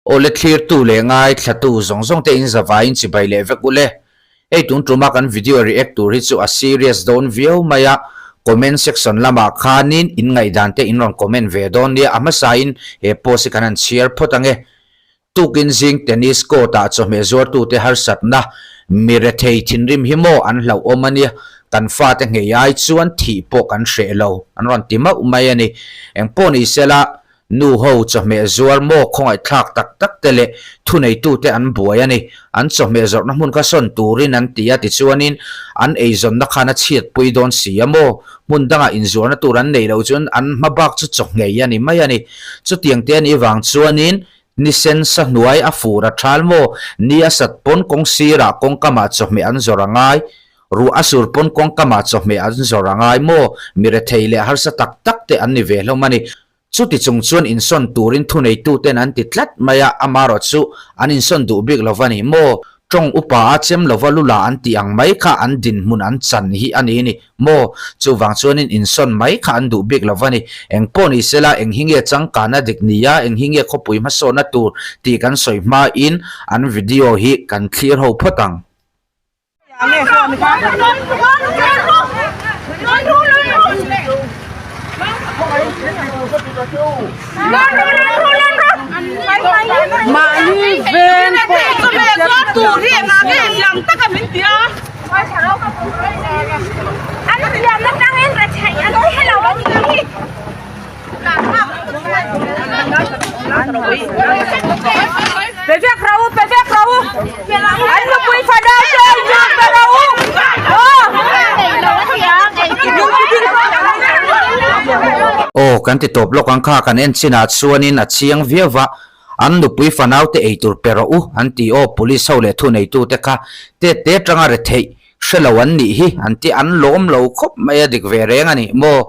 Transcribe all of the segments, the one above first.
Awle thlirtu leh ngaithlatu zawng zawng te in zavaiin chibai leh vek ule. Hei tun tuma kan video react tur hi chu a serious dawn viau mai a, comment section lamah khanin in ngaihdan te in rawn comment ve dawn nia, a hmasain he post hi kan han chhiar phawt ange. Tukin zing tennis court ah chawhmeh zuartute harsatna mi rethei thinrim hi maw an hlauhawm a nia, kan fate nghei ai chuan thih pawh kan hreh lo an rawn ti mauh mai a ni. Engpawh ni sela nu ho chawhmeh zuar maw khawngaihthlak tak tak te leh thuneitute an buai a ni. An chawhmeh zawrhna hmun kha sawn turin an ti a tichuanin an eizawnna khan a chhiatpui dawn si a maw? Hmun dangah inzuarna tur an neih loh chuan an hma bak chu chawhngei a ni mai a ni. Chutiang te a nih vang chuanin Ni sen sa hnuai a fur a thal maw? Ni a sat pawn kawng sirah kawngkamah chawhmeh an zawrh a ngai. Ruah a sur pawn kawngkamah chawhmeh an zawrh a ngai maw? Mi rethei leh harsa tak tak te an ni ve hlawm a ni. Chuti chung chuan insawn turin thuneituten an ti tlat mai a, amarawh chu an insawn duh bik lo va ni maw? Tawng upa a chem lova lula an tih ang mai kha an dinhmun an chan hi a ni ni maw? Chuvang chuanin insawn mai kha an duh bik lo va ni. Eng pawh ni sela, eng hi nge changkana dik ni a, eng hi nge khawpui hmasawnna tur tih kan sawi hmain an video hi kan thlir ho phawt ang. Mahni veng pawh Aw kan ti tawp lawk ang kha kan en chinah chuanin a chiang viau va, an nupui fanau te eitur pe rawh u an ti aw police ho leh thuneitute kha tet te atanga retheih Hre lo an nih hi an ti an lawm lo khawp mai a dik ve reng a ni maw?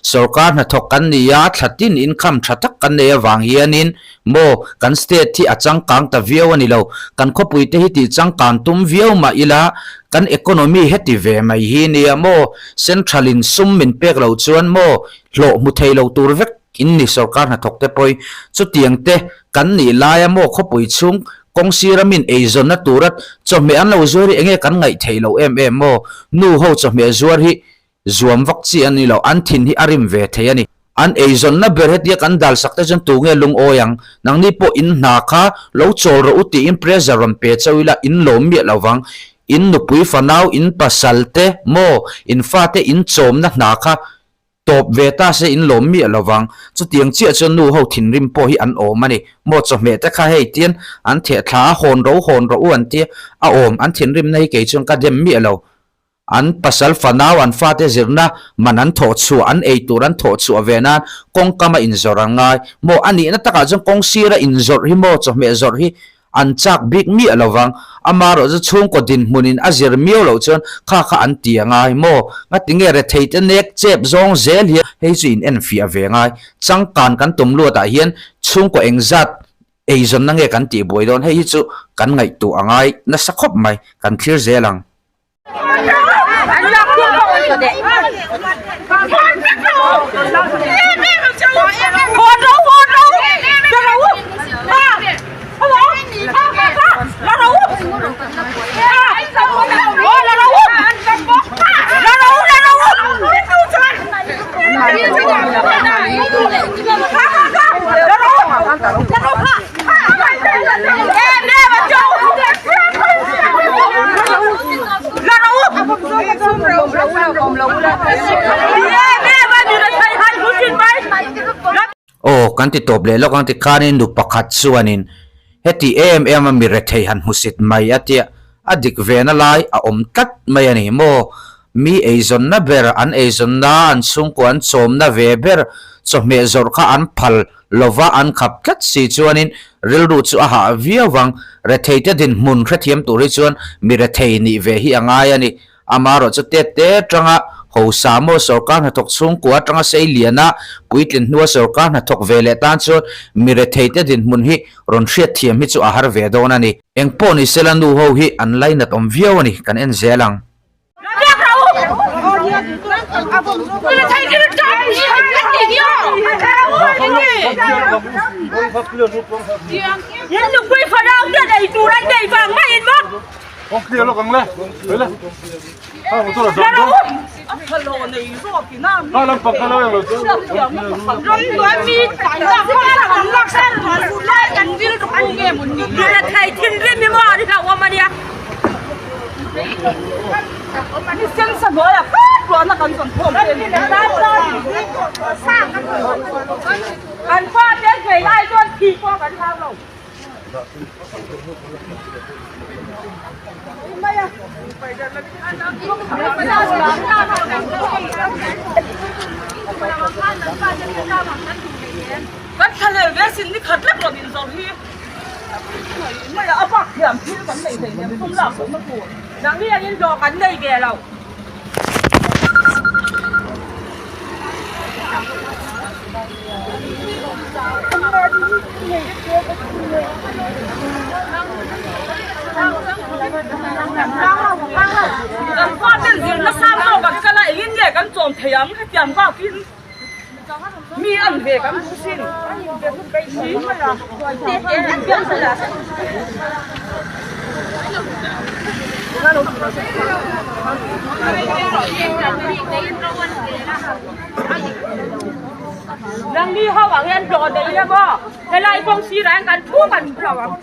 Sorkar hnathawk kan ni a, thla tin income tha tak kan nei avang hianin maw kan state hi a changkang ta viau a ni lo. Kan khawpui te hi tih changkan tum viau mah ila kan economy heti ve mai hi nia maw? Central in sum min pek loh chuan maw hlawh hmu thei lo tur vek in ni sorkar hnathawk te pawhin chutiang te kan nih laia maw khawpui chhung Kawng sira min eizawnna tura chawhmeh an lo zuar hi enge kan ngaih theih loh em em maw? Nu ho chawhmeh zuar hi zuam vak chi a ni lo, an thin hi a rim ve thei a ni. An eizawnna ber hetia kan dal sak te chuan tu nge lungawi ang? Nangni pawh in hna kha lo chawl rawh u tiin pressure rawn pe chauh ila in lawm miah lo vang. In nupui fanau, in pasal te maw, in fate in chawmna hna kha Tawp ve ta se in lawm miah lo vang. Chutiang chiah chuan nu ho thinrim pawh hi an awm a ni. Maw chawhmeh te kha hei tian an theh thla a, hawn ro hawn rawh u an tia a awm. An thinrimna hi kei chuan ka dem miah lo. An pasal fanau an fate zirna man an thawh chhuah an ei tur an thawh chhuah ve nan kawngkam a inzawrh an ngai. Maw a nihna takah chuan kawng sira inzawrh hi maw chawhmeh zawrh hi An chak bik miah lo vang. Amaherawh chu chhungkaw dinhmunin a zir miau loh chuan kha kha an ti a ngai maw? Ngatinge rethei te nek chep zawng zel hian hei chu in enfiah ve ngai. Changkan kan tum luatah hian chhungkaw engzat eizawnna nge kan tih buai dawn hei hi chu kan ngaihtuah a ngai nasa khawp mai, kan thlir zel ang. Aw kan ti tawp leh lawk ang ti khanin nu pakhat chuanin heti em em a mi rethei han hmusit mai a tia a dik ve na lai a awm tlat mai a ni maw mi eizawnna ber an eizawnna an chhungkua an chawmna ve ber chawhmeh zawrh kha an phal lova an khap tlat si chuanin rilru chu a hah viau vang. Retheite dinhmun hrethiam tur hi chuan mi rethei nih ve hi a ngai a ni. Amaherawh chu tet te atanga hosa maw sorkar hnathawk chhungkua atanga sei liana puitlin hnua sorkar hnathawk ve leh tan chuan mi retheite dinhmun hi rawn hriatthiam hi chu a har ve dawn a ni. Engpawh ni sela nu ho hi an lainat awm viau a ni, kan en zel ang. Nupui fanau ten ei tur an nei vang maiin maw? Kan thlalel ve sin ni khat lek lo in zawrh hi mai a bak thiam thil kan nei hlei nem tum lak lohna tur nang hian in hlawh kan nei ve lo. Kan faten zirna sang zawk kan kal a engin nge kan chawm thei ang hetiang bakin mi an ve kan duh sin. Nangni ho ah hian hlawh nei ila maw helai kawng sirah hian kan thu kan thu lo ang.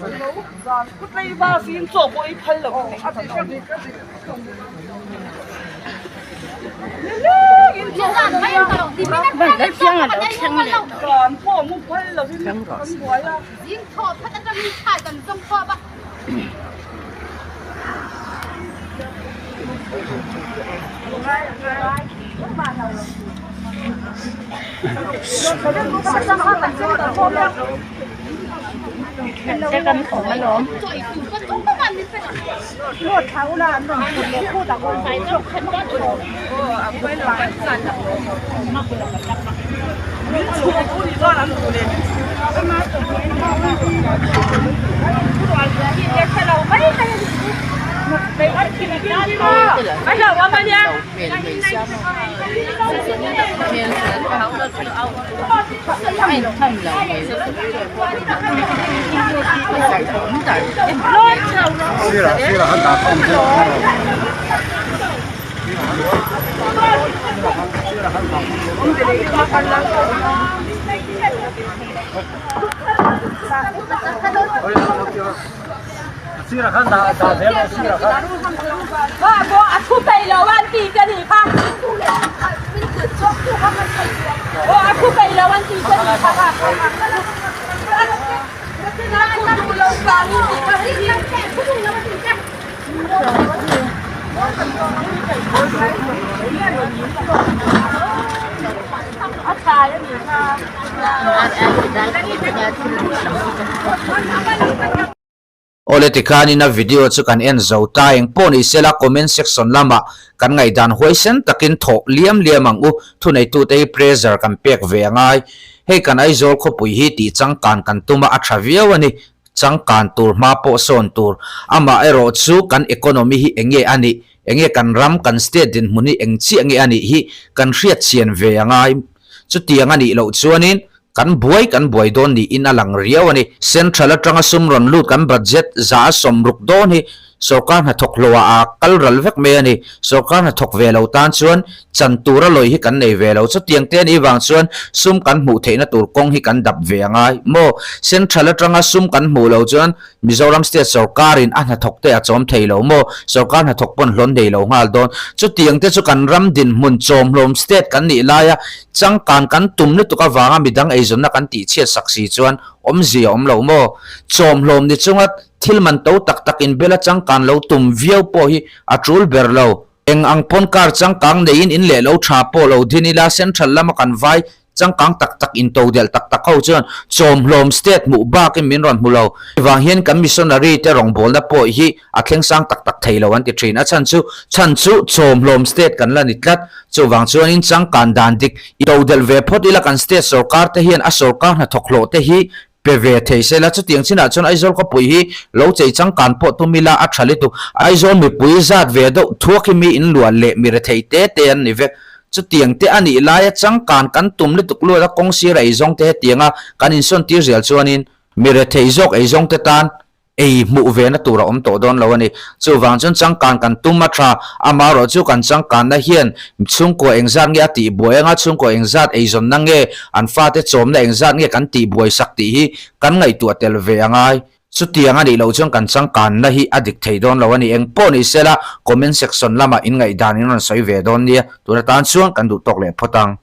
A thu peih lo an ti che nih kha aw a thu peih lo an ti che nih kha Awle tikhanin a video chu kan en zo ta eng pawh ni sela comment section lamah kan ngaihdan huaisen takin thawh liam liam ang u thuneitute hi pressure kan pek ve a ngai hei kan Aizawl khawpui hi tih changkan kan tum a a tha viau a ni changkan tur hma pawh sawn tur amah erawh chu kan economy hi eng nge a nih eng nge kan ram kan state dinhmun hi eng chiah nge a nih hi kan hriat chian ve a ngai chutiang a nih loh chuanin Kan buai kan buai dawn niin a lang riau a ni. Central atanga sum rawn lut kan budget za a sawmruk dawn hi sorkar hnathawk hlawhah a kal ral vek mai a ni. Sorkar hnathawk ve lo tan chuan chan tura lawi hi kan nei ve lo. Chutiang te anih vang chuan sum kan hmuh theihna tur kawng hi kan dap ve a ngai maw? Central atanga sum kan hmuh lo chuan Mizoram state sorkarin a hnathawk te a chawm thei lo maw? Sorkar hnathawk pawn hlawn nei lo nghal dawn. Chutiang te chu kan ram dinhmun chawmhlawm state kan nih laia changkan kan tum lutuk avanga midang eizawnna kan tihchhiat sak si chuan awmzia a awm lo maw? Chawmhlawm ni chunga thil man to tak tak inbela changkan lo tum viau pawh hi a tul ber lo. Eng ang pawn car changkang neiin in leh lo tha pawh lo din ila central lama kan vai Changkang tak tak in to delh tak tak ho chuan chawmhlawm state hmuh bakin min rawn hmu lo. Vang hian kan missionary te rawngbawlna pawh hi a thleng sang tak tak thei lo an ti thin. A chhan chu chhan chu chawmhlawm state kan la ni tlat. Chuvang chuanin changkan dan dik i to delh ve phawt ila kan state sorkar te hian a sorkar hnathawk hlawh te hi pe ve thei se la. Chutiang chinah chuan Aizawl khawpui hi lo chei changkan pawh tum ila a tha lutuk. Aizawl mipui zat ve deuh thuak hi mi inluah leh mi rethei te te an ni vek. Chutiang te a nih laia changkan kan tum lutuk luat a kawng sira eizawng te hetianga kan insawn tir zel chuanin mi rethei zawk eizawng te tan ei hmuh ve na tur a awm tawh dawn lo a ni. Chuvang chuan changkan kan tum a tha, amaherawh chu kan changkanna hian chhungkua engzat nge a tihbuai anga chhungkua engzat eizawnna nge an fate chawmna engzat nge kan tihbuai sak tih hi kan ngaihtuah tel ve a ngai. Chutiang a nih loh chuan kan changkanna hi a dik thei dawn lo a ni. Eng pawh ni sela comment section lamah in ngaihdan in rawn sawi ve dawn nia. Tun atan chuan kan duh tawk leh phawt ang.